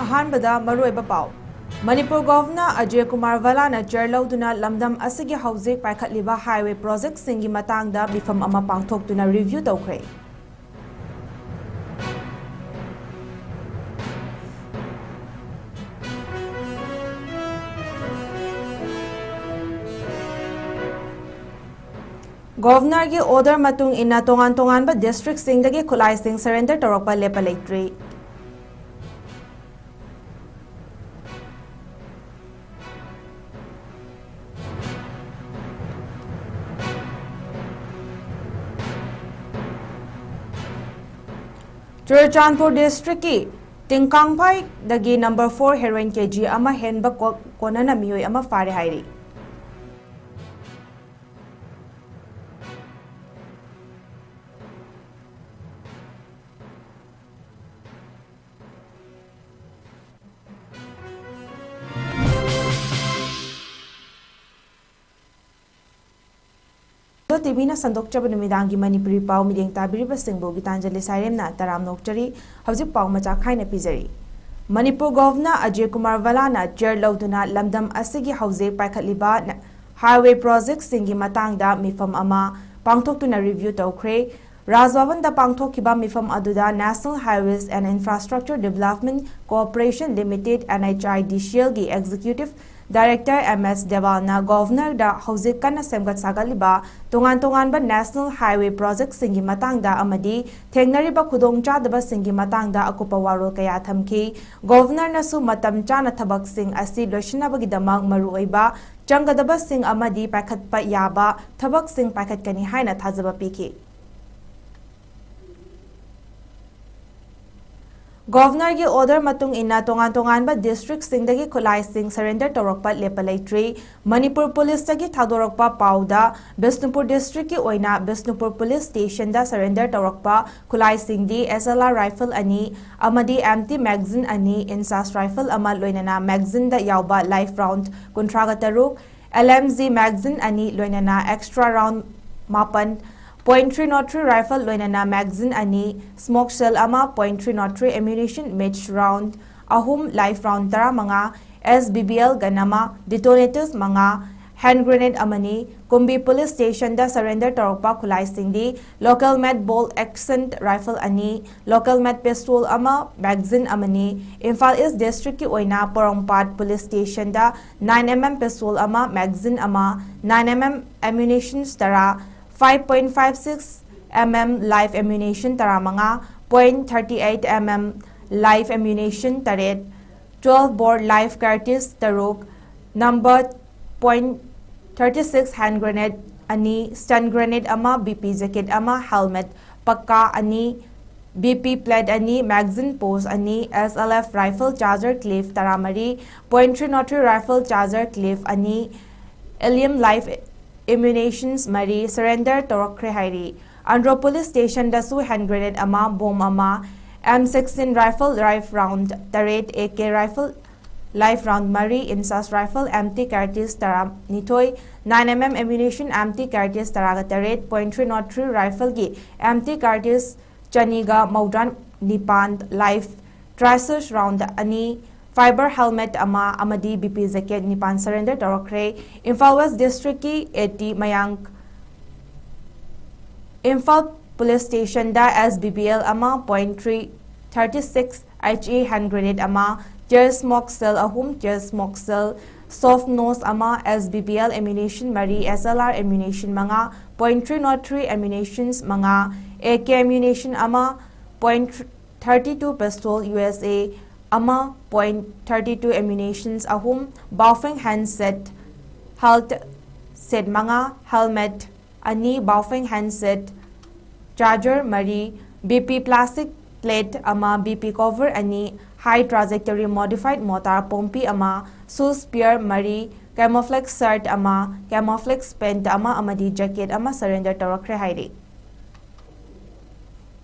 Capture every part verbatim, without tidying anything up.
ꯑꯍꯥꯟꯕꯗ ꯃꯔꯨꯑꯣꯏꯕ ꯄꯥꯎ꯫ ꯃꯅꯤꯄꯨꯔ ꯒꯣꯚꯔꯅꯔ ꯑꯖꯌ ꯀꯨꯃꯥꯔ ꯚꯜꯂꯥꯅ ꯆꯤꯌꯔ ꯂꯧꯗꯨꯅ ꯂꯝꯗꯝ ꯑꯁꯤꯒꯤ ꯍꯧꯖꯤꯛ ꯄꯥꯏꯈꯠꯂꯤꯕ ꯍꯥꯏꯋꯦ ꯄ꯭ꯔꯣꯖꯦꯛꯁꯤꯡꯒꯤ ꯃꯇꯥꯡꯗ ꯃꯤꯐꯝ ꯑꯃ ꯄꯥꯡꯊꯣꯛꯇꯨꯅ ꯔꯤꯚ꯭ꯌꯨ ꯇꯧꯈ꯭ꯔꯦ꯫ ꯒꯣꯚꯔꯅꯔꯒꯤ ꯑꯣꯔꯗꯔ ꯃꯇꯨꯡ ꯏꯟꯅ ꯇꯣꯉꯥꯟ ꯇꯣꯉꯥꯟꯕ ꯗꯤꯁꯇ꯭ꯔꯤꯛꯁꯤꯡꯗꯒꯤ ꯈꯨꯠꯂꯥꯏꯁꯤꯡ ꯁꯔꯦꯟꯗꯔ ꯇꯧꯔꯛꯄ ꯂꯦꯞꯄ ꯂꯩꯇ꯭ꯔꯤ꯫ ꯆꯨꯔꯆꯥꯟꯄꯨꯔ ꯗꯤꯁꯇ꯭ꯔꯤꯛꯀꯤ ꯇꯤꯡꯀꯥꯡꯐꯥꯏꯗꯒꯤ ꯅꯝꯕꯔ ꯐꯣꯔ ꯍꯦꯔꯣꯏꯟ ꯀꯦ ꯖꯤ ꯑꯃ ꯍꯦꯟꯕ ꯀꯣ-, ꯀꯣꯟꯅꯅ ꯃꯤꯑꯣꯏ ꯑꯃ ꯐꯥꯔꯦ ꯍꯥꯏꯔꯤ꯫ ꯇꯤꯚꯤꯅ ꯁꯟꯗꯣꯛꯆꯕ ꯅꯨꯃꯤꯗꯥꯡꯒꯤ ꯃꯅꯤꯄꯨꯔꯤ ꯄꯥꯎ ꯃꯤꯠꯌꯦꯡ ꯇꯥꯕꯤꯔꯤꯕꯁꯤꯡꯕꯨ ꯒꯤꯇꯥꯟꯖꯂꯤ ꯁꯥꯏꯔꯦꯝꯅ ꯇꯔꯥꯝꯅ ꯑꯣꯛꯆꯔꯤ꯫ ꯍꯧꯖꯤꯛ ꯄꯥꯎ ꯃꯆꯥ ꯈꯥꯏꯅ ꯄꯤꯖꯔꯤ꯫ ꯃꯅꯤꯄꯨꯔ ꯒꯣꯚꯔꯅꯔ ꯑꯖꯌ ꯀꯨꯃꯥꯔ ꯚꯜꯂꯥꯅ ꯆꯤꯌꯔ ꯂꯧꯗꯨꯅ ꯂꯝꯗꯝ ꯑꯁꯤꯒꯤ ꯍꯧꯖꯤꯛ ꯄꯥꯏꯈꯠꯂꯤꯕ ꯅ-, ꯍꯥꯏꯋꯦ ꯄ꯭ꯔꯣꯖꯦꯛꯁꯤꯡꯒꯤ ꯃꯇꯥꯡꯗ ꯃꯤꯐꯝ ꯑꯃ ꯄꯥꯡꯊꯣꯛꯇꯨꯅ ꯔꯤꯚ꯭ꯌꯨ ꯇꯧꯈ꯭ꯔꯦ꯫ ꯔꯥꯖꯚꯕꯟꯗ ꯄꯥꯡꯊꯣꯛꯈꯤꯕ ꯃꯤꯐꯝ ꯑꯗꯨꯗ National Highways and Infrastructure Development Corporation Limited, NHIDCL ꯒꯤ Executive Director M S ꯗꯦꯋꯥꯜꯅ ꯒꯣꯚꯔꯅꯔꯗ ꯍꯧꯖꯤꯛ ꯀꯟꯅ ꯁꯦꯝꯒꯠ ꯁꯥꯒꯠꯂꯤꯕ ꯇꯣꯉꯥꯟ ꯇꯣꯉꯥꯟꯕ National Highway ꯄ꯭ꯔꯣꯖꯦꯛꯁꯤꯡꯒꯤ ꯃꯇꯥꯡꯗ ꯑꯃꯗꯤ ꯊꯦꯡꯅꯔꯤꯕ ꯈꯨꯗꯣꯡꯆꯥꯗꯕꯁꯤꯡꯒꯤ ꯃꯇꯥꯡꯗ ꯑꯀꯨꯞꯄ ꯋꯥꯔꯣꯜ ꯀꯌꯥ ꯊꯝꯈꯤ꯫ ꯒꯣꯚꯔꯅꯔꯅꯁꯨ ꯃꯇꯝ ꯆꯥꯅ ꯊꯕꯛꯁꯤꯡ ꯑꯁꯤ ꯂꯣꯏꯁꯤꯟꯅꯕꯒꯤꯗꯃꯛ ꯃꯔꯨꯑꯣꯏꯕ ꯆꯪꯒꯗꯕꯁꯤꯡ ꯑꯃꯗꯤ ꯄꯥꯏꯈꯠꯄ ꯌꯥꯕ ꯊꯕꯛꯁꯤꯡ ꯄꯥꯏꯈꯠꯀꯅꯤ ꯍꯥꯏꯅ ꯊꯥꯖꯕ ꯄꯤꯈꯤ꯫ ꯒꯣꯚꯔꯅꯔꯒꯤ ꯑꯣꯔꯗꯔ ꯃꯇꯨꯡ ꯏꯟꯅ ꯇꯣꯉꯥꯟ ꯇꯣꯉꯥꯟꯕ ꯗꯤꯁꯇ꯭ꯔꯤꯛꯁꯤꯡꯗꯒꯤ ꯈꯨꯠꯂꯥꯏꯁꯤꯡ ꯁꯔꯦꯟꯗꯔ ꯇꯧꯔꯛꯄ ꯂꯦꯞꯄ ꯂꯩꯇ꯭ꯔꯤ꯫ ꯃꯅꯤꯄꯨꯔ ꯄꯨꯂꯤꯁꯇꯒꯤ ꯊꯥꯗꯣꯔꯛꯄ ꯄꯥꯎꯗ ꯕꯤꯁꯅꯨꯄꯨꯔ ꯗꯤꯁꯇ꯭ꯔꯤꯛꯀꯤ ꯑꯣꯏꯅ ꯕꯤꯁꯅꯨꯄꯨꯔ ꯄꯨꯂꯤꯁ ꯁ꯭ꯇꯦꯁꯟꯗ ꯁꯔꯦꯟꯗꯔ ꯇꯧꯔꯛꯄ ꯈꯨꯠꯂꯥꯏꯁꯤꯡꯗꯤ S L R rifle ꯑꯅꯤ ꯑꯃꯗꯤ empty magazine ꯑꯅꯤ, INSAS rifle ꯑꯃ ꯂꯣꯏꯅꯅ magazineꯗ ꯌꯥꯎꯕ live round ꯀꯨꯟꯊ꯭ꯔꯥꯒ ꯇꯔꯨꯛ, L M G magazine ꯑꯅꯤ ꯂꯣꯏꯅꯅ extra round ꯃꯥꯄꯟ, point three nought three rifle ꯂꯣꯏꯅꯅ magazine ꯑꯅꯤ, smoke shell ꯑꯃ, point three nought three ammunition, match round ꯑꯍꯨꯝ, live round ꯇꯔꯥꯃꯉꯥ, S B B L gun ꯑꯃ, detonators ꯃꯉꯥ, hand grenade ꯑꯃꯅꯤ꯫ ꯀꯨꯝꯕꯤ police station ꯗ surrender ꯇꯧꯔꯛꯄ ꯈꯨꯠꯂꯥꯏꯁꯤꯡꯗꯤ local made bolt action rifle ꯑꯅꯤ, local made pistol ꯑꯃ, magazine ꯑꯃꯅꯤ꯫ ꯏꯝꯐꯥꯜ East district ꯀꯤ ꯑꯣꯏꯅ ꯄꯣꯔꯣꯝꯄꯥꯠ police station ꯗ nine M M pistol ꯑꯃ, magazine ꯑꯃ, nine M M ammunitions ꯇꯔꯥ, five point five six M M live ammunition ꯇꯔꯥꯃꯉꯥ, point thirty eight M M live ammunition ꯇꯔꯦꯠ, twelve bore live cartridge ꯇꯔꯨꯛ, number point thirty six hand grenade ꯑꯅꯤ, stun grenade ꯑꯃ, B P jacket ꯑꯃ, helmet ꯄꯛꯀꯥ ꯑꯅꯤ, B P plate ꯑꯅꯤ, magazine pouch ꯑꯅꯤ, S L F rifle charger clip ꯇꯔꯥꯃꯔꯤ, point three nought three rifle charger clip ꯑꯅꯤ, helium live ammunitions ꯃꯔꯤ surrender ꯇꯧꯔꯛꯈ꯭ꯔꯦ ꯍꯥꯏꯔꯤ꯫ ꯑꯟꯗ꯭ꯔꯣ police station ꯗꯁꯨ hand grenade ꯑꯃ, bomb ꯑꯃ, M sixteen rifle live round ꯇꯔꯦꯠ, A K rifle live round ꯃꯔꯤ, INSAS rifle empty cartridge ꯇꯔꯥꯅꯤꯊꯣꯏ, nine M M ammunition empty cartridge ꯇꯔꯥꯒ ꯇꯔꯦꯠ, point three nought three rifle ꯒꯤ empty cartridge ꯆꯅꯤꯒ ꯃꯧꯗ꯭ꯔꯥ ꯅꯤꯄꯥꯟ, live tracers round ꯑꯅꯤ, fiber helmet ꯑꯃ ꯑꯃꯗꯤ B P jacket ꯅꯤꯄꯥꯟ surrender ꯇꯧꯔꯛꯈ꯭ꯔꯦ꯫ ꯏꯝꯐꯥꯜ West district ꯀꯤ A T ꯃꯌꯥꯡ ꯏꯝꯐꯥꯜ police station ꯗ S B B L ꯑꯃ, point three thirty six H E hand grenade ꯑꯃ, tear smoke shell ꯑꯍꯨꯝ, tear smoke shell, soft nose ꯑꯃ, S B B L ammunition ꯃꯔꯤ, S L R ammunition ꯃꯉꯥ, point three nought three ammunitions ꯃꯉꯥ, A K ammunition ꯑꯃ, point thirty two pistol U S A ꯑꯃ, point thirty two ammunitions ꯑꯍꯨꯝ, Baofeng handset, HALT set ꯃꯉꯥ, helmet ꯑꯅꯤ, Baofeng handset, charger ꯃꯔꯤ, B P plastic plate ꯑꯃ, B P cover ꯑꯅꯤ, high trajectory modified mortar Pompey ꯑꯃ, shoes pair ꯃꯔꯤ, camouflage shirt ꯑꯃ, camouflage pant ꯑꯃ ꯑꯃꯗꯤ jacket ꯑꯃ surrender ꯇꯧꯔꯛꯈ꯭ꯔꯦ ꯍꯥꯏꯔꯤ꯫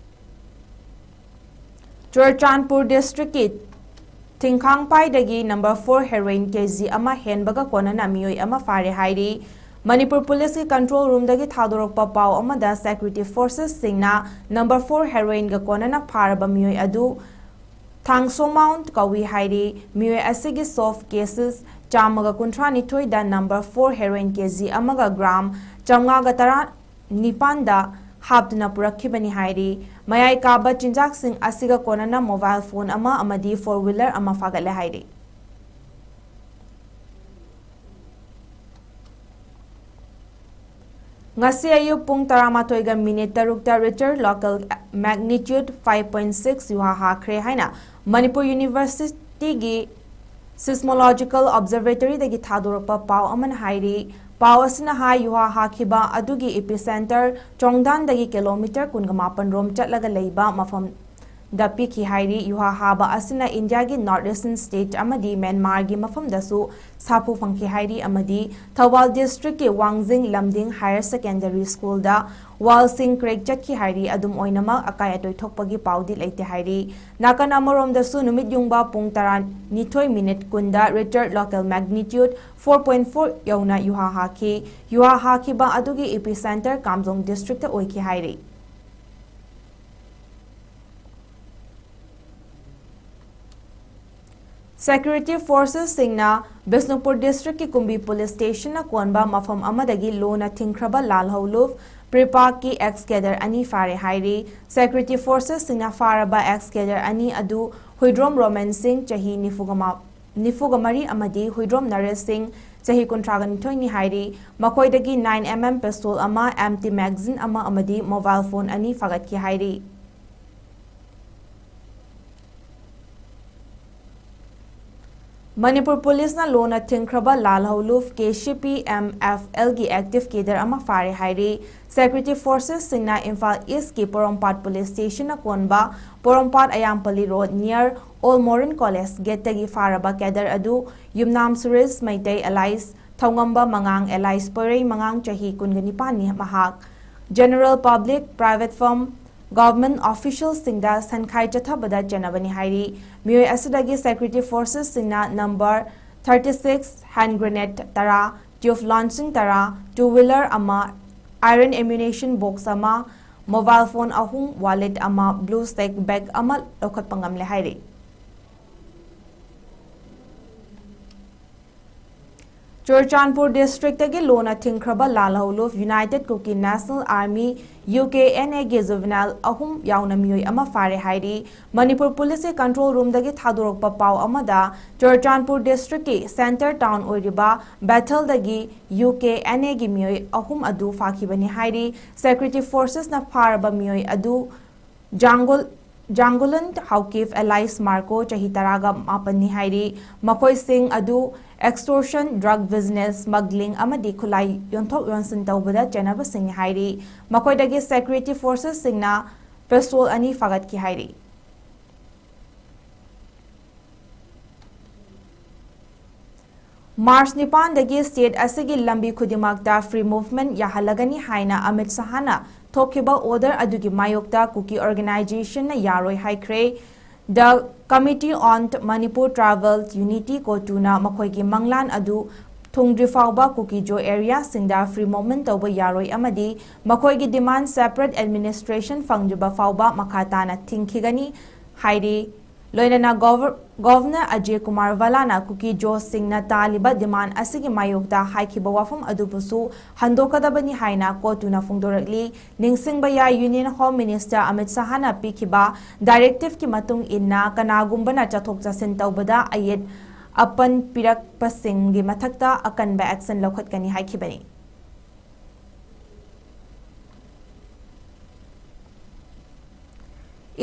ꯆꯨꯔꯆꯥꯟꯄꯨꯔ district ꯀꯤ ꯊꯤꯡꯈꯥꯡꯄꯥꯏꯗꯒꯤ number four heroin K G ꯑꯃ ꯍꯦꯟꯕꯒ ꯀꯣꯟꯅꯅ ꯃꯤꯑꯣꯏ ꯑꯃ ꯐꯥꯔꯦ ꯍꯥꯏꯔꯤ꯫ ꯃꯅꯤꯄꯨꯔ police ꯀꯤ control room ꯗꯒꯤ ꯊꯥꯗꯣꯔꯛꯄ ꯄꯥꯎ ꯑꯃꯗ security forces ꯁꯤꯡꯅ number four heroin ꯒ ꯀꯣꯟꯅꯅ ꯐꯥꯔꯕ ꯃꯤꯑꯣꯏ ꯑꯗꯨ ꯊꯥꯡꯁꯣꯃꯥꯎꯟ ꯀꯧꯏ ꯍꯥꯏꯔꯤ꯫ ꯃꯤꯑꯣꯏ ꯑꯁꯤꯒꯤ soft cases ꯆꯥꯝꯃꯒ ꯀꯨꯟꯊ꯭ꯔꯥ ꯅꯤꯊꯣꯏꯗ number four heroin KG ꯑꯃꯒ gram ꯆꯥꯝꯃꯉꯥꯒ ꯇꯔꯥ ꯅꯤꯄꯥꯟꯗ ꯍꯥꯞꯇꯨꯅ ꯄꯨꯔꯛꯈꯤꯕꯅꯤ ꯍꯥꯏꯔꯤ꯫ ꯃꯌꯥꯏ ꯀꯥꯕ ꯆꯤꯟꯖꯥꯛꯁꯤꯡ ꯑꯁꯤꯒ ꯀꯣꯟꯅꯅ mobile phone ꯑꯃ ꯑꯃꯗꯤ four wheeler ꯑꯃ ꯐꯥꯒꯠꯂꯦ ꯍꯥꯏꯔꯤ꯫ ꯉꯁꯤ ꯑꯌꯨꯛ ꯄꯨꯡ ꯇꯔꯥꯃꯥꯊꯣꯏꯒ minute ꯇꯔꯨꯛꯇ Richter local magnitude five point six ꯌꯨꯍꯥ ꯍꯥꯈ꯭ꯔꯦ ꯍꯥꯏꯅ ꯃꯅꯤꯄꯨꯔ ꯌꯨꯅꯤꯚꯔꯁꯤꯇꯤꯒꯤ Seismological Observatoryꯗꯒꯤ ꯊꯥꯗꯣꯔꯛꯄ ꯄꯥꯎ ꯑꯃꯅ ꯍꯥꯏꯔꯤ꯫ ꯄꯥꯎ ꯑꯁꯤꯅ ꯍꯥꯏ, ꯌꯨꯍꯥ ꯍꯥꯈꯤꯕ ꯑꯗꯨꯒꯤ epicenter ꯆꯣꯡꯗꯥꯟꯗꯒꯤ kilometre ꯀꯨꯟꯒ ꯃꯥꯄꯟ ꯔꯣꯝ ꯆꯠꯂꯒ ꯂꯩꯕ ꯃꯐꯝꯗ ꯄꯤꯈꯤ ꯍꯥꯏꯔꯤ꯫ ꯌꯨꯍꯥ ꯍꯥꯕ ꯑꯁꯤꯅ ꯏꯟꯗꯤꯌꯥꯒꯤ North Eastern state ꯑꯃꯗꯤ ꯃ꯭ꯌꯥꯟꯃꯥꯔꯒꯤ ꯃꯐꯝꯗꯁꯨ ꯁꯥꯐꯨ ꯐꯪꯈꯤ ꯍꯥꯏꯔꯤ ꯑꯃꯗꯤ ꯊꯧꯕꯥꯜ districtꯀꯤ ꯋꯥꯡꯖꯤꯡ ꯂꯝꯗꯤꯡ higher secondary schoolꯗ wallꯁꯤꯡ crack ꯆꯠꯈꯤ ꯍꯥꯏꯔꯤ꯫ ꯑꯗꯨꯝ ꯑꯣꯏꯅꯃꯛ ꯑꯀꯥꯏ ꯑꯇꯣꯏ ꯊꯣꯛꯄꯒꯤ ꯄꯥꯎꯗꯤ ꯂꯩꯇꯦ ꯍꯥꯏꯔꯤ꯫ ꯅꯥꯀꯟ ꯑꯃꯔꯣꯝꯗꯁꯨ ꯅꯨꯃꯤꯠ ꯌꯨꯡꯕ ꯄꯨꯡ ꯇꯔꯥꯅꯤꯊꯣꯏ minute ꯀꯨꯟꯗ Richter local magnitude four point four ꯌꯧꯅ ꯌꯨꯍꯥ ꯍꯥꯈꯤ꯫ ꯌꯨꯍꯥ ꯍꯥꯈꯤꯕ ꯑꯗꯨꯒꯤ epicenter ꯀꯥꯝꯖꯣꯡ districtꯇ ꯑꯣꯏꯈꯤ ꯍꯥꯏꯔꯤ꯫ Security forcesꯁꯤꯡꯅ ꯕꯤꯁꯅꯨꯄꯨꯔ districtꯀꯤ ꯀꯨꯝꯕꯤ police stationꯅ ꯀꯣꯟꯕ ꯃꯐꯝ ꯑꯃꯗꯒꯤ ꯂꯣꯅ ꯊꯤꯡꯈ꯭ꯔꯕ ꯂꯥꯜꯍꯧꯂꯨꯞ PREPAKꯀꯤ ex cadre ꯑꯅꯤ ꯐꯥꯔꯦ ꯍꯥꯏꯔꯤ꯫ Security forcesꯁꯤꯡꯅ ꯐꯥꯔꯕ ex cadre ꯑꯅꯤ ꯑꯗꯨ ꯍꯨꯏꯗ꯭ꯔꯣꯝ ꯔꯣꯃꯦꯟ ꯁꯤꯡ, ꯆꯍꯤ ꯅꯤꯐꯨꯒ ꯃꯥ-, ꯅꯤꯐꯨꯒ ꯃꯔꯤ ꯑꯃꯗꯤ ꯍꯨꯏꯗ꯭ꯔꯣꯝ ꯅꯔꯦꯁ ꯁꯤꯡ, ꯆꯍꯤ ꯀꯨꯟꯊ꯭ꯔꯥꯒ ꯅꯤꯊꯣꯏꯅꯤ ꯍꯥꯏꯔꯤ꯫ ꯃꯈꯣꯏꯗꯒꯤ nine MM pistol ꯑꯃ, empty magazine ꯑꯃ ꯑꯃꯗꯤ mobile phone ꯑꯅꯤ ꯐꯥꯒꯠꯈꯤ ꯍꯥꯏꯔꯤ꯫ ꯃꯅꯤꯄꯨꯔ policeꯅ ꯂꯣꯅ ꯊꯤꯡꯈ꯭ꯔꯕ ꯂꯥꯜꯍꯧꯂꯨꯞ KCP MFLꯒꯤ active cadre ꯑꯃ ꯐꯥꯔꯦ ꯍꯥꯏꯔꯤ꯫ Security forcesꯁꯤꯡꯅ ꯏꯝꯐꯥꯜ Eastꯀꯤ ꯄꯣꯔꯣꯝꯄꯥꯠ police stationꯅ ꯀꯣꯟꯕ ꯄꯣꯔꯣꯝꯄꯥꯠ ꯑꯌꯥꯝꯄꯜꯂꯤ road near Old Morean College gateꯇꯒꯤ ꯐꯥꯔꯕ cadre ꯑꯗꯨ ꯌꯨꯝꯅꯥꯝ ꯁꯨꯔꯦꯁ ꯃꯩꯇꯩ alias ꯊꯧꯉꯝꯕ ꯃꯉꯥꯡ alias ꯄꯣꯏꯔꯩ ꯃꯉꯥꯡ, ꯆꯍꯤ ꯀꯨꯟꯒ ꯅꯤꯄꯥꯟꯅꯤ ꯃꯍꯥꯛ꯫ General public, private firm, government officialꯁꯤꯡꯗ ꯁꯟꯈꯥꯏ ꯆꯠꯊꯕꯗ ꯆꯦꯟꯅꯕꯅꯤ ꯍꯥꯏꯔꯤ꯫ ꯃꯤꯑꯣꯏ ꯑꯁꯤꯗꯒꯤ security forcesꯁꯤꯡꯅ number thirty six hand grenade ꯇꯔꯥ, tube launching ꯇꯔꯥ, two wheeler ꯑꯃ, iron ammunition box ꯑꯃ, mobile phone ꯑꯍꯨꯝ, wallet ꯑꯃ, blue sack bag ꯑꯃ ꯂꯧꯈꯠꯄ ꯉꯝꯂꯦ ꯍꯥꯏꯔꯤ꯫ ꯆꯨꯔꯆꯥꯟꯄꯨꯔ ꯗꯤꯁꯇ꯭ꯔꯤꯛꯇꯒꯤ ꯂꯣꯟꯅ ꯊꯤꯡꯈ꯭ꯔꯕ Lalhoulup united Kuki national army, U K N ꯑꯦꯒꯤ ꯖꯨꯚꯦꯅꯥꯏꯜ ꯑꯍꯨꯝ ꯌꯥꯎꯅ ꯃꯤꯑꯣꯏ ꯑꯃ ꯐꯥꯔꯦ ꯍꯥꯏꯔꯤ꯫ ꯃꯅꯤꯄꯨꯔ ꯄꯨꯂꯤꯁꯀꯤ ꯀꯟꯇ꯭ꯔꯣꯜ ꯔꯨꯝꯗꯒꯤ ꯊꯥꯗꯣꯔꯛꯄ ꯄꯥꯎ ꯑꯃꯗ, ꯆꯨꯔꯆꯥꯟꯄꯨꯔ ꯗꯤꯁꯇ꯭ꯔꯤꯛꯀꯤ ꯁꯦꯟꯇꯔ ꯇꯥꯎꯟ ꯑꯣꯏꯔꯤꯕ ꯕꯦꯊꯦꯜꯗꯒꯤ ꯌꯨ ꯀꯦ ꯑꯦꯟ ꯑꯦꯒꯤ ꯃꯤꯑꯣꯏ ꯑꯍꯨꯝ ꯑꯗꯨ ꯐꯥꯈꯤꯕꯅꯤ ꯍꯥꯏꯔꯤ꯫ ꯁꯦꯀ꯭ꯌꯨꯔꯤꯇꯤ ꯐꯣꯔꯁꯦꯁꯅ ꯐꯥꯔꯕ ꯃꯤꯑꯣꯏ ꯑꯗꯨ ꯖꯥꯡꯒꯨꯜ-, ꯖꯥꯡꯒꯨꯂꯟ ꯍꯥꯎꯀꯤꯐ ꯑꯦꯂꯥꯏꯁ ꯃꯥꯔꯀꯣ, ꯆꯍꯤ ꯇꯔꯥꯒ ꯃꯥꯄꯟꯅꯤ ꯍꯥꯏꯔꯤ꯫ ꯃꯈꯣꯏꯁꯤꯡ ꯑꯗꯨ extortion, drug business, smuggling ꯑꯃꯗꯤ ꯈꯨꯠꯂꯥꯏ ꯌꯣꯟꯊꯣꯛ ꯌꯣꯟꯁꯤꯟ ꯇꯧꯕꯗ ꯆꯦꯟꯅꯕꯁꯤꯡꯅꯤ ꯍꯥꯏꯔꯤ꯫ ꯃꯈꯣꯏꯗꯒꯤ ꯁꯦꯀ꯭ꯌꯨꯔꯤꯇꯤ ꯐꯣꯔꯁꯦꯁꯁꯤꯡꯅ ꯄꯤꯁꯇꯣꯜ ꯑꯅꯤ ꯐꯥꯒꯠꯈꯤ ꯍꯥꯏꯔꯤ꯫ ꯃꯥꯔꯆ ꯅꯤꯄꯥꯟꯗꯒꯤ ꯁ꯭ꯇꯦꯠ ꯑꯁꯤꯒꯤ ꯂꯝꯕꯤ ꯈꯨꯗꯤꯡꯃꯛꯇ ꯐ꯭ꯔꯤ ꯃꯨꯚꯃꯦꯟꯠ ꯌꯥꯍꯜꯂꯒꯅꯤ ꯍꯥꯏꯅ ꯑꯃꯤꯠ ꯁꯍꯥꯅ ꯊꯣꯛꯈꯤꯕ ꯑꯣꯔꯗꯔ ꯑꯗꯨꯒꯤ ꯃꯥꯌꯣꯛꯇ ꯀꯨꯀꯤ ꯑꯣꯔꯒꯅꯥꯏꯖꯦꯁꯟꯅ ꯌꯥꯔꯣꯏ ꯍꯥꯏꯈ꯭ꯔꯦ꯫ The Committee on Manipur Tribal Unity, ꯀꯣꯇꯨꯅ ꯃꯈꯣꯏꯒꯤ ꯃꯪꯂꯥꯟ ꯑꯗꯨ ꯊꯨꯡꯗ꯭ꯔꯤ ꯐꯥꯎꯕ ꯀꯨꯀꯤꯖꯣ ꯑꯦꯔꯤꯌꯥꯁꯤꯡꯗ ꯐ꯭ꯔꯤ ꯃꯨꯚꯃꯦꯟꯠ ꯇꯧꯕ ꯌꯥꯔꯣꯏ ꯑꯃꯗꯤ ꯃꯈꯣꯏꯒꯤ ꯗꯤꯃꯥꯟ ꯁꯦꯄꯔꯦꯠ ꯑꯦꯗꯃꯤꯅꯤꯁꯇ꯭ꯔꯦꯁꯟ ꯐꯪꯗ꯭ꯔꯤꯕ ꯐꯥꯎꯕ ꯃꯈꯥ ꯇꯥꯅ ꯊꯤꯡꯈꯤꯒꯅꯤ ꯍꯥꯏꯔꯤ꯫ ꯂꯣꯏꯅꯅ ꯒꯣꯚꯔ-, ꯒꯣꯚꯔꯅꯔ ꯑꯖꯌ ꯀꯨꯃꯥꯔ ꯚꯜꯂꯥꯅ ꯀꯨꯀꯤꯖꯣꯁꯤꯡꯅ ꯇꯥꯜꯂꯤꯕ ꯗꯤꯃꯥꯟ ꯑꯁꯤꯒꯤ ꯃꯥꯌꯣꯛꯇ ꯍꯥꯏꯈꯤꯕ ꯋꯥꯐꯝ ꯑꯗꯨꯕꯨꯁꯨ ꯍꯟꯗꯣꯛꯀꯗꯕꯅꯤ ꯍꯥꯏꯅ ꯀꯣꯇꯨꯅ ꯐꯣꯡꯗꯣꯔꯛꯂꯤ꯫ ꯅꯤꯡꯁꯤꯡꯕ ꯌꯥꯏ, ꯌꯨꯅꯤꯌꯟ ꯍꯣꯝ ꯃꯤꯅꯤꯁꯇꯔ ꯑꯃꯤꯠ ꯁꯍꯥꯅ ꯄꯤꯈꯤꯕ ꯗꯥꯏꯔꯦꯛꯇꯤꯚꯀꯤ ꯃꯇꯨꯡ ꯏꯟꯅ ꯀꯅꯥꯒꯨꯝꯕꯅ ꯆꯠꯊꯣꯛ ꯆꯠꯁꯤꯟ ꯇꯧꯕꯗ ꯑꯌꯦꯠ ꯑꯄꯟ ꯄꯤꯔꯛꯄꯁꯤꯡꯒꯤ ꯃꯊꯛꯇ ꯑꯀꯟꯕ ꯑꯦꯛꯁꯟ ꯂꯧꯈꯠꯀꯅꯤ ꯍꯥꯏꯈꯤꯕꯅꯤ꯫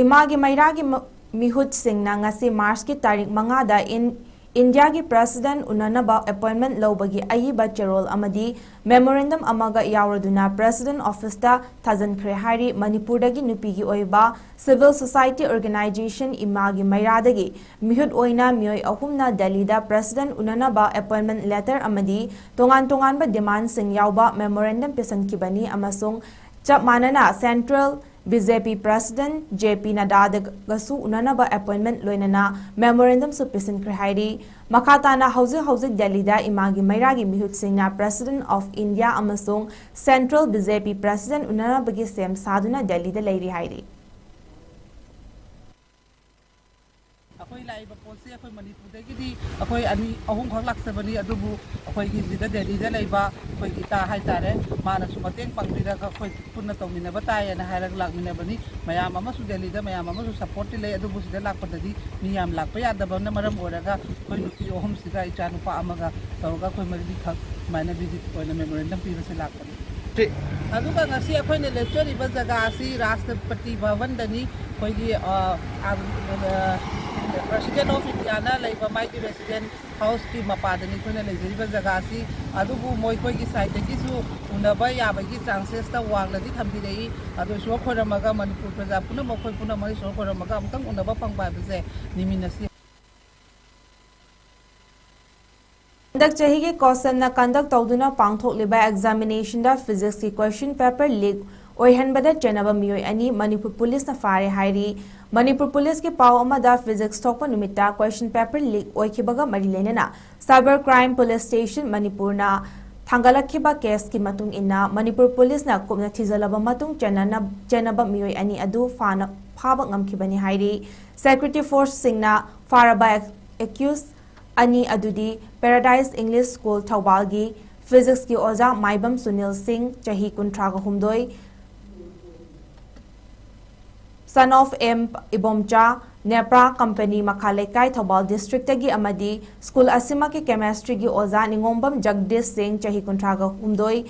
ꯏꯃꯥꯒꯤ ꯃꯩꯔꯥꯒꯤ ꯃ-, ꯃꯤꯍꯨꯠꯁꯤꯡꯅ ꯉꯁꯤ ꯃꯥꯔꯆꯀꯤ ꯇꯥꯔꯤꯛ ꯃꯉꯥꯗ ꯏꯟ-, ꯏꯟꯗꯤꯌꯥꯒꯤ ꯄ꯭ꯔꯦꯁꯤꯗꯦꯟꯠ ꯎꯅꯅꯕ ꯑꯦꯄꯣꯏꯟꯃꯦꯟꯠ ꯂꯧꯕꯒꯤ ꯑꯏꯕ ꯆꯦꯔꯣꯜ ꯑꯃꯗꯤ ꯃꯦꯃꯣꯔꯦꯟꯗꯝ ꯑꯃꯒ ꯌꯥꯎꯔꯗꯨꯅ ꯄ꯭ꯔꯦꯁꯤꯗꯦꯟꯠ ꯑꯣꯐꯤꯁꯇ ꯊꯥꯖꯤꯟꯈ꯭ꯔꯦ ꯍꯥꯏꯔꯤ꯫ ꯃꯅꯤꯄꯨꯔꯗꯒꯤ ꯅꯨꯄꯤꯒꯤ ꯑꯣꯏꯕ ꯁꯤꯚꯤꯜ ꯁꯣꯁꯥꯏꯇꯤ ꯑꯣꯔꯒꯅꯥꯏꯖꯦꯁꯟ ꯏꯃꯥꯒꯤ ꯃꯩꯔꯥꯗꯒꯤ ꯃꯤꯍꯨꯠ ꯑꯣꯏꯅ ꯃꯤꯑꯣꯏ ꯑꯍꯨꯝꯅ ꯗꯦꯜꯂꯤꯗ ꯄ꯭ꯔꯦꯁꯤꯗꯦꯟꯠ ꯎꯅꯅꯕ ꯑꯦꯄꯣꯏꯟꯃꯦꯟꯠ ꯂꯦꯇꯔ ꯑꯃꯗꯤ ꯇꯣꯉꯥꯟ ꯇꯣꯉꯥꯟꯕ ꯗꯤꯃꯥꯟꯁꯤꯡ ꯌꯥꯎꯕ ꯃꯦꯃꯣꯔꯦꯟꯗꯝ ꯄꯤꯁꯤꯟꯈꯤꯕꯅꯤ ꯑꯃꯁꯨꯡ ꯆꯞ ꯃꯥꯟꯅꯅ ꯁꯦꯟꯇ꯭ꯔꯦꯜ ꯕꯤ ꯖꯦ ꯄꯤ ꯄ꯭ꯔꯦꯁꯤꯗꯦꯟꯠ ꯖꯦ ꯄꯤ ꯅꯗ꯭ꯗꯥꯗꯒꯁꯨ ꯎꯅꯅꯕ ꯑꯦꯄꯣꯏꯟꯃꯦꯟꯠ ꯂꯣꯏꯅꯅ ꯃꯦꯃꯣꯔꯦꯟꯗꯝꯁꯨ ꯄꯤꯁꯤꯟꯈ꯭ꯔꯦ ꯍꯥꯏꯔꯤ꯫ ꯃꯈꯥ ꯇꯥꯅ ꯍꯧꯖꯤꯛ ꯍꯧꯖꯤꯛ ꯗꯦꯜꯂꯤꯗ ꯏꯃꯥꯒꯤ ꯃꯩꯔꯥꯒꯤ ꯃꯤꯍꯨꯠꯁꯤꯡꯅ ꯄ꯭ꯔꯦꯁꯤꯗꯦꯟꯠ ꯑꯣꯐ ꯏꯟꯗꯤꯌꯥ ꯑꯃꯁꯨꯡ ꯁꯦꯟꯇ꯭ꯔꯦꯜ ꯕꯤ ꯖꯦ ꯄꯤ ꯄ꯭ꯔꯦꯁꯤꯗꯦꯟꯠ ꯎꯅꯅꯕꯒꯤ ꯁꯦꯝ ꯁꯥꯗꯨꯅ ꯗꯦꯜꯂꯤꯗ ꯂꯩꯔꯤ ꯍꯥꯏꯔꯤ꯫ ꯑꯩꯈꯣꯏ ꯂꯥꯛꯏꯕ ꯄꯣꯠꯁꯤ ꯑꯩꯈꯣꯏ ꯃꯅꯤꯄꯨꯔꯗꯒꯤꯗꯤ ꯑꯩꯈꯣꯏ ꯑꯅꯤ ꯑꯍꯨꯝꯈꯛ ꯂꯥꯛꯆꯕꯅꯤ, ꯑꯗꯨꯕꯨ ꯑꯩꯈꯣꯏꯒꯤ ꯁꯤꯗ ꯗꯦꯜꯂꯤꯗ ꯂꯩꯕ ꯑꯩꯈꯣꯏꯒꯤ ꯏꯇꯥ ꯍꯥꯏꯇꯥꯔꯦ, ꯃꯥꯅꯁꯨ ꯃꯇꯦꯡ ꯄꯥꯡꯕꯤꯔꯒ ꯑꯩꯈꯣꯏ ꯄꯨꯟꯅ ꯇꯧꯃꯤꯟꯅꯕ ꯇꯥꯏꯌꯦꯅ ꯍꯥꯏꯔꯒ ꯂꯥꯛꯃꯤꯟꯅꯕꯅꯤ꯫ ꯃꯌꯥꯝ ꯑꯃꯁꯨ ꯗꯦꯜꯂꯤꯗ ꯃꯌꯥꯝ ꯑꯃꯁꯨ ꯁꯞꯄꯣꯔꯠꯇꯤ ꯂꯩ, ꯑꯗꯨꯕꯨ ꯁꯤꯗ ꯂꯥꯛꯄꯗꯗꯤ ꯃꯤ ꯌꯥꯝ ꯂꯥꯛꯄ ꯌꯥꯗꯕꯅ ꯃꯔꯝ ꯑꯣꯏꯔꯒ ꯑꯩꯈꯣꯏ ꯅꯨꯄꯤ ꯑꯍꯨꯝꯁꯤꯒ ꯏꯆꯥ ꯅꯨꯄꯥ ꯑꯃꯒ ꯇꯧꯔꯒ ꯑꯩꯈꯣꯏ ꯃꯔꯤꯈꯛ ꯁꯨꯃꯥꯏꯅ ꯚꯤꯖꯤꯠ ꯑꯣꯏꯅ ꯃꯦꯃꯣꯔꯦꯟꯗꯝ ꯄꯤꯕꯁꯦ ꯂꯥꯛꯄꯅꯤ꯫ ꯑꯗꯨꯒ ꯉꯁꯤ ꯑꯩꯈꯣꯏꯅ ꯂꯦꯞꯆꯔꯤꯕ ꯖꯒꯥ ꯑꯁꯤ ꯔꯥꯁꯇ꯭ꯔꯄꯇꯤ ꯚꯕꯟꯗꯅꯤ꯫ ꯑꯩꯈꯣꯏꯒꯤ, ꯑ, ꯑ, President of Indiaꯅ ꯂꯩꯕ ꯃꯥꯒꯤ Resident Houseꯀꯤ ꯃꯄꯥꯗꯅꯤ ꯑꯩꯈꯣꯏꯅ ꯂꯩꯖꯔꯤꯕ ꯖꯒꯥ ꯑꯁꯤ꯫ ꯑꯗꯨꯕꯨ ꯃꯈꯣꯏꯒꯤ sideꯇꯒꯤꯁꯨ ꯎꯅꯕ ꯌꯥꯕꯒꯤ chances ꯋꯥꯡꯅꯗꯤ ꯊꯝꯕꯤꯔꯛꯏ꯫ ꯑꯗꯨ ꯏꯁꯣꯔ ꯈꯣꯏꯔꯝꯃꯒ, ꯃꯅꯤꯄꯨꯔ ꯄ꯭ꯔꯖꯥ ꯄꯨꯝꯅꯃꯛ, ꯑꯩꯈꯣꯏ ꯄꯨꯝꯅꯃꯛ ꯏꯁꯣꯔ ꯈꯣꯏꯔꯝꯃꯒ ꯑꯃꯨꯛꯇꯪ ꯎꯅꯕ ꯐꯪꯕ ꯍꯥꯏꯕꯁꯦ ꯅꯤꯃꯤꯠ ꯑꯁꯤ ꯍꯟꯗꯛ ꯆꯍꯤꯒꯤ COHSEMꯅ conduct ꯇꯧꯗꯨꯅ ꯄꯥꯡꯊꯣꯛꯂꯤꯕ examinationꯗ physicsꯀꯤ question paper leak ꯑꯣꯏꯍꯟꯕꯗ ꯆꯦꯟꯅꯕ ꯃꯤꯑꯣꯏ ꯑꯅꯤ ꯃꯅꯤꯄꯨꯔ ꯄꯨꯂꯤꯁꯅ ꯐꯥꯔꯦ ꯍꯥꯏꯔꯤ꯫ ꯃꯅꯤꯄꯨꯔ ꯄꯨꯂꯤꯁꯀꯤ ꯄꯥꯎ ꯑꯃꯗ physics ꯊꯣꯛꯄ ꯅꯨꯃꯤꯠꯇ question paper leak ꯑꯣꯏꯈꯤꯕꯒ ꯃꯔꯤ ꯂꯩꯅꯅ Cyber Crime Police Station ꯃꯅꯤꯄꯨꯔꯅ ꯊꯥꯡꯒꯠꯂꯛꯈꯤꯕ caseꯀꯤ ꯃꯇꯨꯡ ꯏꯟꯅ ꯃꯅꯤꯄꯨꯔ ꯄꯨꯂꯤꯁꯅ ꯀꯨꯞꯅ ꯊꯤꯖꯤꯜꯂꯕ ꯃꯇꯨꯡ ꯆꯦꯟꯅꯅ-, ꯆꯦꯟꯅꯕ ꯃꯤꯑꯣꯏ ꯑꯅꯤ ꯑꯗꯨ ꯐꯥꯅ-, ꯐꯥꯕ ꯉꯝꯈꯤꯕꯅꯤ ꯍꯥꯏꯔꯤ꯫ Security forceꯁꯤꯡꯅ ꯐꯥꯔꯕ accused ꯑꯅꯤ ꯑꯗꯨꯗꯤ Paradise English School ꯊꯧꯕꯥꯜꯒꯤ physicsꯀꯤ ꯑꯣꯖꯥ ꯃꯥꯏꯕꯝ ꯁꯨꯅꯤꯜ ꯁꯤꯡ, ꯆꯍꯤ ꯀꯨꯟꯊ꯭ꯔꯥꯒ ꯍꯨꯝꯗꯣꯏ, son of M Ibomcha, ꯅꯦꯄ꯭ꯔꯥ company ꯃꯈꯥ ꯂꯩꯀꯥꯏ ꯊꯧꯕꯥꯜ districtꯇꯒꯤ ꯑꯃꯗꯤ school ꯑꯁꯤꯃꯛꯀꯤ chemistryꯒꯤ ꯑꯣꯖꯥ ꯅꯤꯉꯣꯝꯕꯝ ꯖꯒꯗꯤꯁ ꯁꯤꯡ, ꯆꯍꯤ ꯀꯨꯟꯊ꯭ꯔꯥꯒ ꯍꯨꯝꯗꯣꯏ,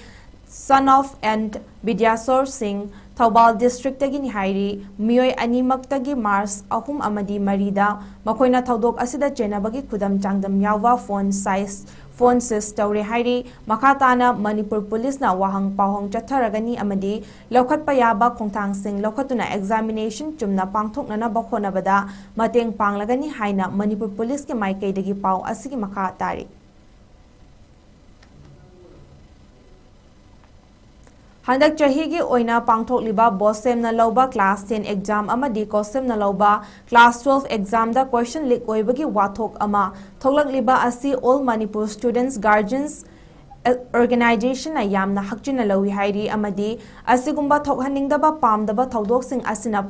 son of N ꯕꯤꯗ꯭ꯌꯥꯁꯣꯔ ꯁꯤꯡ, ꯊꯧꯕꯥꯜ districtꯇꯒꯤꯅꯤ ꯍꯥꯏꯔꯤ꯫ ꯃꯤꯑꯣꯏ ꯑꯅꯤꯃꯛꯇꯒꯤ March ꯑꯍꯨꯝ ꯑꯃꯗꯤ ꯃꯔꯤꯗ ꯃꯈꯣꯏꯅ ꯊꯧꯗꯣꯛ ꯑꯁꯤꯗ ꯆꯦꯟꯅꯕꯒꯤ ꯈꯨꯗꯝ ꯆꯥꯡꯗꯝ ꯌꯥꯎꯕ phone size, phone seize ꯇꯧꯔꯦ ꯍꯥꯏꯔꯤ꯫ ꯃꯈꯥ ꯇꯥꯅ ꯃꯅꯤꯄꯨꯔ ꯄꯨꯂꯤꯁꯅ ꯋꯥꯍꯪ ꯄꯥꯎꯍꯪ ꯆꯠꯊꯔꯒꯅꯤ ꯑꯃꯗꯤ ꯂꯧꯈꯠꯄ ꯌꯥꯕ ꯈꯣꯡꯊꯥꯡꯁꯤꯡ ꯂꯧꯈꯠꯇꯨꯅ examination ꯆꯨꯝꯅ ꯄꯥꯡꯊꯣꯛꯅꯅꯕ ꯍꯣꯠꯅꯕꯗ ꯃꯇꯦꯡ ꯄꯥꯡꯂꯒꯅꯤ ꯍꯥꯏꯅ ꯃꯅꯤꯄꯨꯔ ꯄꯨꯂꯤꯁꯀꯤ ꯃꯥꯏꯀꯩꯗꯒꯤ ꯄꯥꯎ ꯑꯁꯤꯒꯤ ꯃꯈꯥ ꯇꯥꯔꯤ꯫ ꯍꯟꯗꯛ ꯆꯍꯤꯒꯤ ꯑꯣꯏꯅ ꯄꯥꯡꯊꯣꯛꯂꯤꯕ BOSEMꯅ ꯂꯧꯕ class ten exam ꯑꯃꯗꯤ COHSEMꯅ ꯂꯧꯕ class twelve examꯗ question leak ꯑꯣꯏꯕꯒꯤ ꯋꯥꯊꯣꯛ ꯑꯃ ꯊꯣꯛꯂꯛꯂꯤꯕ ꯑꯁꯤ All Manipur Students Guardians Organizationꯅ ꯌꯥꯝꯅ ꯍꯛꯆꯤꯟꯅ ꯂꯧꯏ ꯍꯥꯏꯔꯤ ꯑꯃꯗꯤ ꯑꯁꯤꯒꯨꯝꯕ ꯊꯣꯛꯍꯟꯅꯤꯡꯗꯕ ꯄꯥꯝꯗꯕ ꯊꯧꯗꯣꯛꯁꯤꯡ ꯑꯁꯤꯅ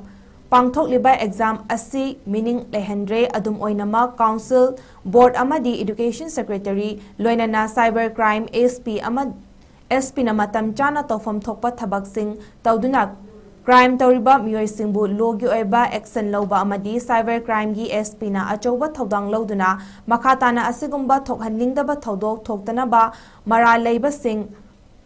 ꯄꯥꯡꯊꯣꯛꯂꯤꯕ ꯑꯦꯛꯖꯥꯝ ꯑꯁꯤ ꯃꯤꯅꯤꯡ ꯂꯩꯍꯟꯗ꯭ꯔꯦ꯫ ꯑꯗꯨꯝ ꯑꯣꯏꯅꯃꯛ, ꯀꯥꯎꯟꯁꯤꯜ, ꯕꯣꯔꯗ ꯑꯃꯗꯤ ꯏꯗꯨꯀꯦꯁꯟ ꯁꯦꯀ꯭ꯔꯦꯇꯔꯤ, ꯂꯣꯏꯅꯅ ꯁꯥꯏꯕꯔ ꯀ꯭ꯔꯥꯏꯝ ꯑꯦꯁ ꯄꯤ ꯑꯃ, ꯑꯦꯁ ꯄꯤꯅ ꯃꯇꯝ ꯆꯥꯅ ꯇꯧꯐꯝ ꯊꯣꯛꯄ ꯊꯕꯛꯁꯤꯡ ꯇꯧꯗꯨꯅ ꯀ꯭ꯔꯥꯏꯝ ꯇꯧꯔꯤꯕ ꯃꯤꯑꯣꯏꯁꯤꯡꯕꯨ ꯂꯣꯒꯤ ꯑꯣꯏꯕ ꯑꯦꯛꯁꯟ ꯂꯧꯕ ꯑꯃꯗꯤ ꯁꯥꯏꯕꯔ ꯀ꯭ꯔꯥꯏꯝꯒꯤ ꯑꯦꯁ ꯄꯤꯅ ꯑꯆꯧꯕ ꯊꯧꯗꯥꯡ ꯂꯧꯗꯨꯅ ꯃꯈꯥ ꯇꯥꯅ ꯑꯁꯤꯒꯨꯝꯕ ꯊꯣꯛꯍꯟꯅꯤꯡꯗꯕ ꯊꯧꯗꯣꯛ ꯊꯣꯛꯇꯅꯕ ꯃꯔꯥꯜ ꯂꯩꯕꯁꯤꯡ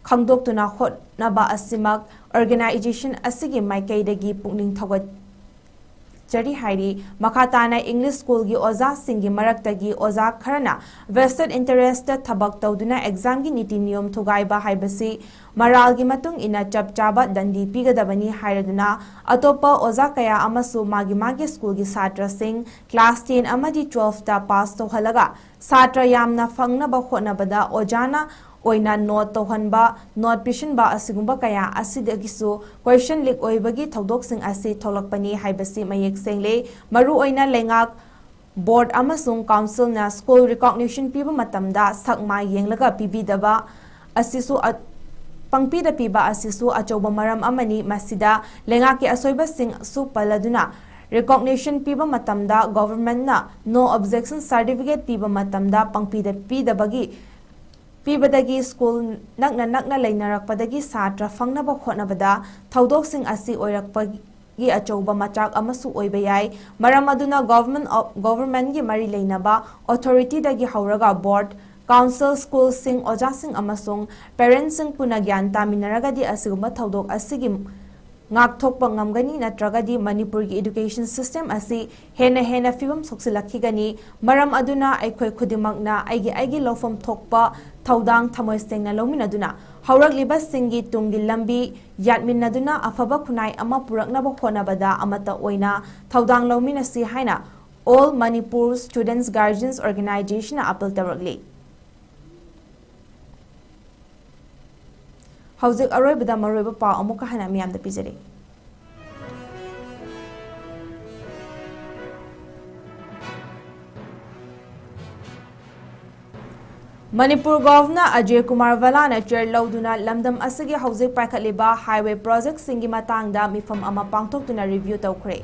ꯈꯪꯗꯣꯛꯇꯨꯅ ꯍꯣꯠꯅꯕ ꯑꯁꯤꯃꯛ ꯑꯣꯔꯒꯅꯥꯏꯖꯦꯁꯟ ꯑꯁꯤꯒꯤ ꯃꯥꯏꯀꯩꯗꯒꯤ ꯄꯨꯛꯅꯤꯡ ꯊꯧꯒꯠꯆꯔꯤ ꯍꯥꯏꯔꯤ꯫ ꯃꯈꯥ ꯇꯥꯅ ꯏꯪꯂꯤꯁ ꯁ꯭ꯀꯨꯜꯒꯤ ꯑꯣꯖꯥꯁꯤꯡꯒꯤ ꯃꯔꯛꯇꯒꯤ ꯑꯣꯖꯥ ꯈꯔꯅ vested interest ꯊꯕꯛ ꯇꯧꯗꯨꯅ ꯑꯦꯛꯖꯥꯝꯒꯤ ꯅꯤꯇꯤ ꯅꯤꯌꯣꯝ ꯊꯨꯒꯥꯏꯕ ꯍꯥꯏꯕꯁꯤ ꯃꯔꯥꯜꯒꯤ ꯃꯇꯨꯡ ꯏꯟꯅ ꯆꯞ ꯆꯥꯕ ꯗꯟꯗꯤ ꯄꯤꯒꯗꯕꯅꯤ ꯍꯥꯏꯔꯗꯨꯅ ꯑꯇꯣꯞꯄ ꯑꯣꯖꯥ ꯀꯌꯥ ꯑꯃꯁꯨ ꯃꯥꯒꯤ ꯃꯥꯒꯤ ꯁ꯭ꯀꯨꯜꯒꯤ ꯁꯥꯇ꯭ꯔꯁꯤꯡ class ten ꯑꯃꯗꯤ twelfth ꯇ pass ꯇꯧꯍꯜꯂꯒ ꯁꯥꯇ꯭ꯔ ꯌꯥꯝꯅ ꯐꯪꯅꯕ ꯍꯣꯠꯅꯕꯗ ꯑꯣꯖꯥꯅ ꯑꯣꯏꯅ ꯅꯣꯠ ꯇꯧꯍꯟꯕ, ꯅꯣꯠ ꯄꯤꯁꯤꯟꯕ ꯑꯁꯤꯒꯨꯝꯕ ꯀꯌꯥ ꯑꯁꯤꯗꯒꯤꯁꯨ question leak ꯑꯣꯏꯕꯒꯤ ꯊꯧꯗꯣꯛꯁꯤꯡ ꯑꯁꯤ ꯊꯣꯛꯂꯛꯄꯅꯤ ꯍꯥꯏꯕꯁꯤ ꯃꯌꯦꯛ ꯁꯦꯡꯂꯦ꯫ ꯃꯔꯨꯑꯣꯏꯅ ꯂꯩꯉꯥꯛ, ꯕꯣꯔꯗ ꯑꯃꯁꯨꯡ ꯀꯥꯎꯟꯁꯤꯜꯅ ꯁ꯭ꯀꯨꯜ recognition ꯄꯤꯕ ꯃꯇꯝꯗ ꯁꯛ ꯃꯥꯏ ꯌꯦꯡꯂꯒ ꯄꯤꯕꯤꯗꯕ ꯑꯁꯤꯁꯨ ꯑ-, ꯄꯪꯄꯤꯗ ꯄꯤꯕ ꯑꯁꯤꯁꯨ ꯑꯆꯧꯕ ꯃꯔꯝ ꯑꯃꯅꯤ꯫ ꯃꯁꯤꯗ ꯂꯩꯉꯥꯛꯀꯤ ꯑꯁꯣꯏꯕꯁꯤꯡꯁꯨ ꯄꯜꯂꯗꯨꯅ recognition ꯄꯤꯕ ꯃꯇꯝꯗ governmentꯅ no objection certificate ꯄꯤꯕ ꯃꯇꯝꯗ ꯄꯪꯄꯤꯗ ꯄꯤꯗꯕꯒꯤ ꯄꯤꯕꯗꯒꯤ ꯁ꯭ꯀꯨꯜ ꯅꯛꯅ ꯅꯛꯅ ꯂꯩꯅꯔꯛꯄꯗꯒꯤ ꯁꯥꯇ꯭ꯔ ꯐꯪꯅꯕ ꯍꯣꯠꯅꯕꯗ ꯊꯧꯗꯣꯛꯁꯤꯡ ꯑꯁꯤ ꯑꯣꯏꯔꯛꯄꯒꯤ ꯑꯆꯧꯕ ꯃꯆꯥꯛ ꯑꯃꯁꯨ ꯑꯣꯏꯕ ꯌꯥꯏ꯫ ꯃꯔꯝ ꯑꯗꯨꯅ government of, governmentꯒꯤ ꯃꯔꯤ ꯂꯩꯅꯕ authorityꯗꯒꯤ ꯍꯧꯔꯒ ꯕꯣꯔꯗ, ꯀꯥꯎꯟꯁꯤꯜ, ꯁ꯭ꯀꯨꯜꯁꯤꯡ, ꯑꯣꯖꯥꯁꯤꯡ ꯑꯃꯁꯨꯡ parentsꯁꯤꯡ ꯄꯨꯟꯅ ꯒ꯭ꯌꯥꯟ ꯇꯥꯃꯤꯟꯅꯔꯒꯗꯤ ꯑꯁꯤꯒꯨꯝꯕ ꯊꯧꯗꯣꯛ ꯑꯁꯤꯒꯤ ꯉꯥꯛꯊꯣꯛꯄ ꯉꯝꯒꯅꯤ, ꯅꯠꯇ꯭ꯔꯒꯗꯤ ꯃꯅꯤꯄꯨꯔꯒꯤ education system ꯑꯁꯤ ꯍꯦꯟꯅ ꯍꯦꯟꯅ ꯐꯤꯕꯝ ꯁꯣꯛꯆꯤꯜꯂꯛꯈꯤꯒꯅꯤ꯫ ꯃꯔꯝ ꯑꯗꯨꯅ ꯑꯩꯈꯣꯏ ꯈꯨꯗꯤꯡꯃꯛꯅ ꯑꯩꯒꯤ ꯑꯩꯒꯤ ꯂꯧꯐꯝ ꯊꯣꯛꯄ ꯊꯧꯗꯥꯡ ꯊꯃꯣꯏ ꯁꯦꯡꯅ ꯂꯧꯃꯤꯟꯅꯗꯨꯅ ꯍꯧꯔꯛꯂꯤꯕꯁꯤꯡꯒꯤ ꯇꯨꯡꯒꯤ ꯂꯝꯕꯤ ꯌꯥꯠꯃꯤꯟꯅꯗꯨꯅ ꯑꯐꯕ ꯈꯨꯟꯅꯥꯏ ꯑꯃ ꯄꯨꯔꯛꯅꯕ ꯍꯣꯠꯅꯕꯗ ꯑꯃꯠꯇ ꯑꯣꯏꯅ ꯊꯧꯗꯥꯡ ꯂꯧꯃꯤꯟꯅꯁꯤ ꯍꯥꯏꯅ All Manipur Students Guardians Organizationꯅ appeal ꯇꯧꯔꯛꯂꯤ꯫ ꯍꯧꯖꯤꯛ ꯑꯔꯣꯏꯕꯗ ꯃꯔꯨꯑꯣꯏꯕ ꯄꯥꯎ ꯑꯃꯨꯛꯀ ꯍꯟꯅ ꯃꯤꯌꯥꯝꯗ ꯄꯤꯖꯔꯤ꯫ ꯃꯅꯤꯄꯨꯔ ꯒꯚꯔꯅꯔ ꯑꯖꯌ ꯀꯨꯃꯥꯔ ꯚꯜꯂꯥꯅ ꯆꯦꯌꯔ ꯂꯧꯗꯨꯅ ꯂꯝꯗꯝ ꯑꯁꯤꯒꯤ ꯍꯧꯖꯤꯛ ꯄꯥꯏꯈꯠꯂꯤꯕ highway projectꯁꯤꯡꯒꯤ ꯃꯇꯥꯡꯗ ꯃꯤꯐꯝ ꯑꯃ ꯄꯥꯡꯊꯣꯛꯇꯨꯅ review ꯇꯧꯈ꯭ꯔꯦ꯫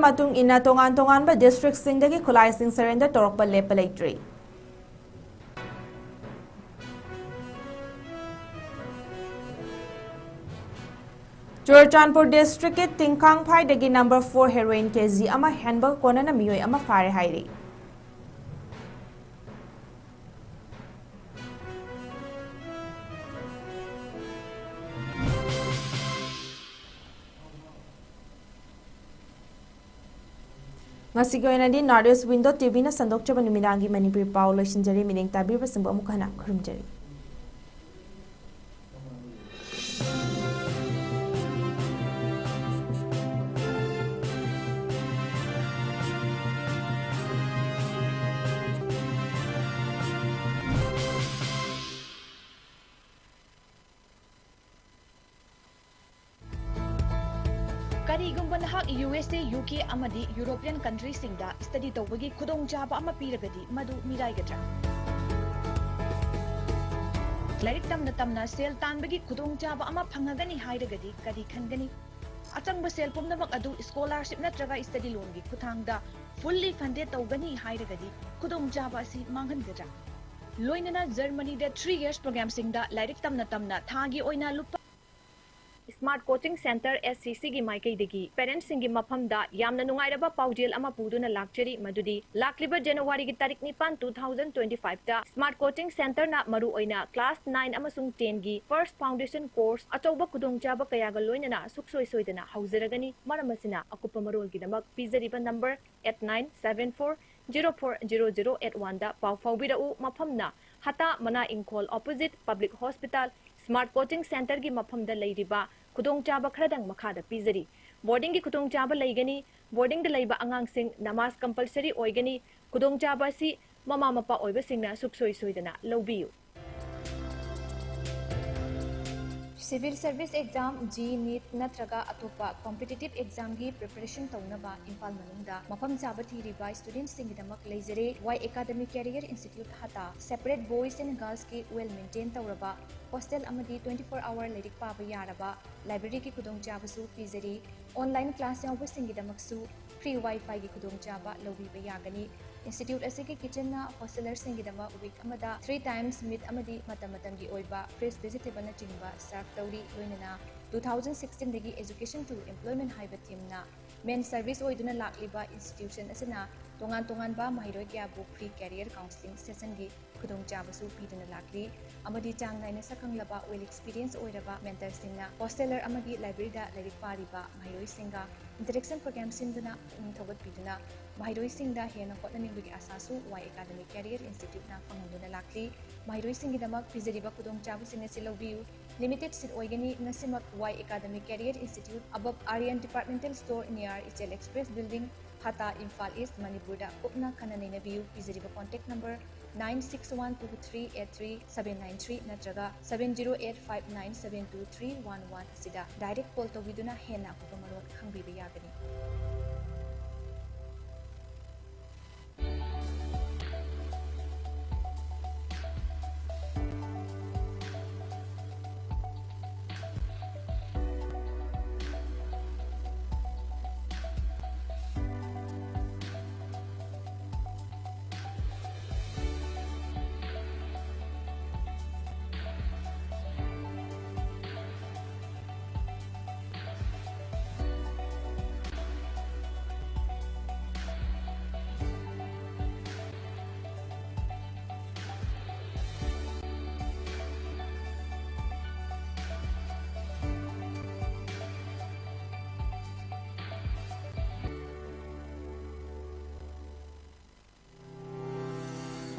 ꯃꯇꯨꯡ ꯏꯟꯅ ꯇꯣꯉꯥꯟ ꯇꯣꯉꯥꯟꯕ districtꯁꯤꯡꯗꯒꯤ ꯈꯨꯠꯂꯥꯏꯁꯤꯡ surrender ꯇꯧꯔꯛꯄ ꯂꯦꯞꯄ ꯂꯩꯇ꯭ꯔꯤ꯫ Churachandpur districtꯀꯤ ꯇꯤꯡꯈꯥꯡꯐꯥꯏꯗꯒꯤ number four heroin KG ꯑꯃ ꯍꯦꯟꯕꯒ ꯀꯣꯟꯅꯅ ꯃꯤꯑꯣꯏ ꯑꯃ ꯐꯥꯔꯦ ꯍꯥꯏꯔꯤ꯫ ꯉꯁꯤꯒꯤ ꯑꯣꯏꯅꯗꯤ North East Window TVꯅ ꯁꯟꯗꯣꯛꯆꯕ ꯅꯨꯃꯤꯗꯥꯡꯒꯤ ꯃꯅꯤꯄꯨꯔꯤ ꯄꯥꯎ ꯂꯣꯏꯁꯤꯟꯖꯔꯤ꯫ ꯃꯤꯠꯌꯦꯡ ꯇꯥꯕꯤꯕꯁꯤꯡꯕꯨ ꯑꯃꯨꯛ ꯍꯟꯅ ꯈꯨꯔꯨꯝꯖꯔꯤ꯫ ꯀꯔꯤꯒꯨꯝꯕ ꯅꯍꯥꯛ USA, UK ꯑꯃꯗꯤ European countryꯁꯤꯡꯗ study ꯇꯧꯕꯒꯤ ꯈꯨꯗꯣꯡꯆꯥꯕ ꯑꯃ ꯄꯤꯔꯒꯗꯤ, ꯃꯗꯨ ꯃꯤꯔꯥꯏꯒꯗ꯭ꯔꯥ? ꯂꯥꯏꯔꯤꯛ ꯇꯝꯅ ꯇꯝꯅ ꯁꯦꯜ ꯇꯥꯟꯕꯒꯤ ꯈꯨꯗꯣꯡꯆꯥꯕ ꯑꯃ ꯐꯪꯉꯒꯅꯤ ꯍꯥꯏꯔꯒꯗꯤ ꯀꯔꯤ ꯈꯟꯒꯅꯤ? ꯑꯆꯪꯕ ꯁꯦꯜ ꯄꯨꯝꯅꯃꯛ ꯑꯗꯨ scholarship ꯅꯠꯇ꯭ꯔꯒ study loanꯒꯤ ꯈꯨꯠꯊꯥꯡꯗ fully funded ꯇꯧꯒꯅꯤ ꯍꯥꯏꯔꯒꯗꯤ ꯈꯨꯗꯣꯡꯆꯥꯕ ꯑꯁꯤ ꯃꯥꯡꯍꯟꯒꯗ꯭ꯔꯥ? ꯂꯣꯏꯅꯅ Germanyꯗ three years programꯁꯤꯡꯗ ꯂꯥꯏꯔꯤꯛ ꯇꯝꯅ ꯇꯝꯅ ꯊꯥꯒꯤ ꯑꯣꯏꯅ ꯂꯨꯄꯥ Smart Coaching Centre, SCCꯒꯤ ꯃꯥꯏꯀꯩꯗꯒꯤ parentsꯁꯤꯡꯒꯤ ꯃꯐꯝꯗ ꯌꯥꯝꯅ ꯅꯨꯡꯉꯥꯏꯔꯕ ꯄꯥꯎꯖꯦꯜ ꯑꯃ ꯄꯨꯗꯨꯅ ꯂꯥꯛꯆꯔꯤ, ꯃꯗꯨꯗꯤ ꯂꯥꯛꯂꯤꯕ Januaryꯒꯤ ꯇꯥꯔꯤꯛ ꯅꯤꯄꯥꯟ, two thousand twenty fiveꯇ Smart Coaching Centreꯅ ꯃꯔꯨꯑꯣꯏꯅ class nine ꯑꯃꯁꯨꯡ tenꯒꯤ first foundation course, ꯑꯆꯧꯕ ꯈꯨꯗꯣꯡꯆꯥꯕ ꯀꯌꯥꯒ ꯂꯣꯏꯅꯅ ꯁꯨꯛꯁꯣꯏ ꯁꯣꯏꯗꯅ ꯍꯧꯖꯔꯒꯅꯤ꯫ ꯃꯔꯝ ꯑꯁꯤꯅ, ꯑꯀꯨꯞꯄ ꯃꯔꯣꯜꯒꯤꯗꯃꯛ ꯄꯤꯖꯔꯤꯕ number eight nine seven four zero four zero zero eight oneꯗ ꯄꯥꯎ ꯐꯥꯎꯕꯤꯔꯛꯎ꯫ ꯃꯐꯝꯅ ꯍꯇꯥ ꯃꯅꯥ ꯏꯪꯈꯣꯜ, opposite Public Hospital, Smart Coaching Centreꯒꯤ ꯃꯐꯝꯗ ꯂꯩꯔꯤꯕ ꯈꯨꯗꯣꯡꯆꯥꯕ ꯈꯔꯗꯪ ꯃꯈꯥꯗ ꯄꯤꯖꯔꯤ꯫ Boardingꯒꯤ ꯈꯨꯗꯣꯡꯆꯥꯕ ꯂꯩꯒꯅꯤ꯫ Boardingꯗ ꯂꯩꯕ ꯑꯉꯥꯡꯁꯤꯡ ꯅꯃꯥꯖ compulsory ꯑꯣꯏꯒꯅꯤ꯫ ꯈꯨꯗꯣꯡꯆꯥꯕ ꯑꯁꯤ ꯃꯃꯥ ꯃꯄꯥ ꯑꯣꯏꯕꯁꯤꯡꯅ ꯁꯨꯛꯁꯣꯏ ꯁꯣꯏꯗꯅ ꯂꯧꯕꯤꯌꯨ꯫ Civil Service Exam, J E E, NEET ꯅꯠꯇ꯭ꯔꯒ ꯑꯇꯣꯞꯄ competitive examꯒꯤ preparation ꯇꯧꯅꯕ ꯏꯝꯐꯥꯜ ꯃꯅꯨꯡꯗ ꯃꯐꯝ ꯆꯥꯕ ꯊꯤꯔꯤꯕ studentꯁꯤꯡꯒꯤꯗꯃꯛ ꯂꯩꯖꯔꯦ꯫ Y Academy Career Institute ꯍꯇꯥ꯫ Separate boys and girlsꯀꯤ well maintain ꯇꯧꯔꯕ hostel ꯑꯃꯗꯤ twenty four hour ꯂꯥꯏꯔꯤꯛ ꯄꯥꯕ ꯌꯥꯔꯕ libraryꯒꯤ ꯈꯨꯗꯣꯡꯆꯥꯕꯁꯨ ꯄꯤꯖꯔꯤ꯫ Online class ꯌꯥꯎꯕꯁꯤꯡꯒꯤꯗꯃꯛꯁꯨ free Wi-Fiꯒꯤ ꯈꯨꯗꯣꯡꯆꯥꯕ ꯂꯧꯕꯤꯕ ꯌꯥꯒꯅꯤ꯫ Institute ꯑꯁꯤꯒꯤ kitchenꯅ hostelerꯁꯤꯡꯒꯤꯗꯃꯛ week ꯑꯃꯗ three times meat ꯑꯃꯗꯤ ꯃꯇꯝ ꯃꯇꯝꯒꯤ ꯑꯣꯏꯕ fresh vegetableꯅꯆꯤꯡꯕ serve ꯇꯧꯔꯤ꯫ ꯂꯣꯏꯅꯅ two thousand sixteenꯗꯒꯤ Education to Employment ꯍꯥꯏꯕ themeꯅ main service ꯑꯣꯏꯗꯨꯅ ꯂꯥꯛꯂꯤꯕ institution ꯑꯁꯤꯅ ꯇꯣꯉꯥꯟ ꯇꯣꯉꯥꯟꯕ ꯃꯍꯩꯔꯣꯏ ꯀꯌꯥꯕꯨ free career counselling sessionꯒꯤ ꯈꯨꯗꯣꯡꯆꯥꯕꯁꯨ ꯄꯤꯗꯨꯅ ꯂꯥꯛꯂꯤ ꯑꯃꯗꯤ ꯆꯥꯡ ꯅꯥꯏꯅ ꯁꯛꯈꯪꯂꯕ, well experience ꯑꯣꯏꯔꯕ mentorꯁꯤꯡꯅ hosteler ꯑꯃꯒꯤ libraryꯗ ꯂꯥꯏꯔꯤꯛ ꯄꯥꯔꯤꯕ ꯃꯍꯩꯔꯣꯏꯁꯤꯡꯒ interaction program ꯁꯤꯟꯗꯨꯅ ꯄꯨꯛꯅꯤꯡ ꯊꯧꯒꯠꯄꯤꯗꯨꯅ ꯃꯍꯩꯔꯣꯏꯁꯤꯡꯗ ꯍꯦꯟꯅ ꯍꯣꯠꯅꯅꯤꯡꯕꯒꯤ ꯑꯥꯁꯥꯁꯨ Y Academy Career Instituteꯅ ꯐꯪꯍꯟꯗꯨꯅ ꯂꯥꯛꯂꯤ꯫ ꯃꯍꯩꯔꯣꯏꯁꯤꯡꯒꯤꯗꯃꯛ ꯄꯤꯖꯔꯤꯕ ꯈꯨꯗꯣꯡꯆꯥꯕꯁꯤꯡ ꯑꯁꯤ ꯂꯧꯕꯤꯌꯨ꯫ Limited seat ꯑꯣꯏꯒꯅꯤ꯫ ꯉꯁꯤꯃꯛ Y Academy Career Institute, above Aryan Departmental Store, near Ichel Express Building, ꯍꯇꯥ, ꯏꯝꯐꯥꯜ ꯏꯁ꯭ꯠ, ꯃꯅꯤꯄꯨꯔꯗ ꯀꯨꯞꯅ ꯈꯟꯅ ꯅꯩꯅꯕꯤꯌꯨ꯫ ꯄꯤꯖꯔꯤꯕ contact number nine six one two three eight three seven nine three ꯅꯠꯇ꯭ꯔꯒ seven zero eight five nine seven two three one one ꯑꯁꯤꯗ direct call ꯇꯧꯕꯤꯗꯨꯅ ꯍꯦꯟꯅ ꯑꯀꯨꯞꯄ ꯃꯔꯣꯜ ꯈꯪꯕꯤꯕ ꯌꯥꯒꯅꯤ꯫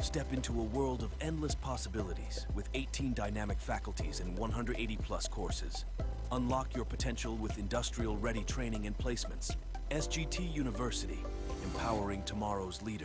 Step into a world of endless possibilities with eighteen dynamic faculties and one hundred eighty plus courses. Unlock your potential with industrial ready training and placements. S G T University, empowering tomorrow's leaders.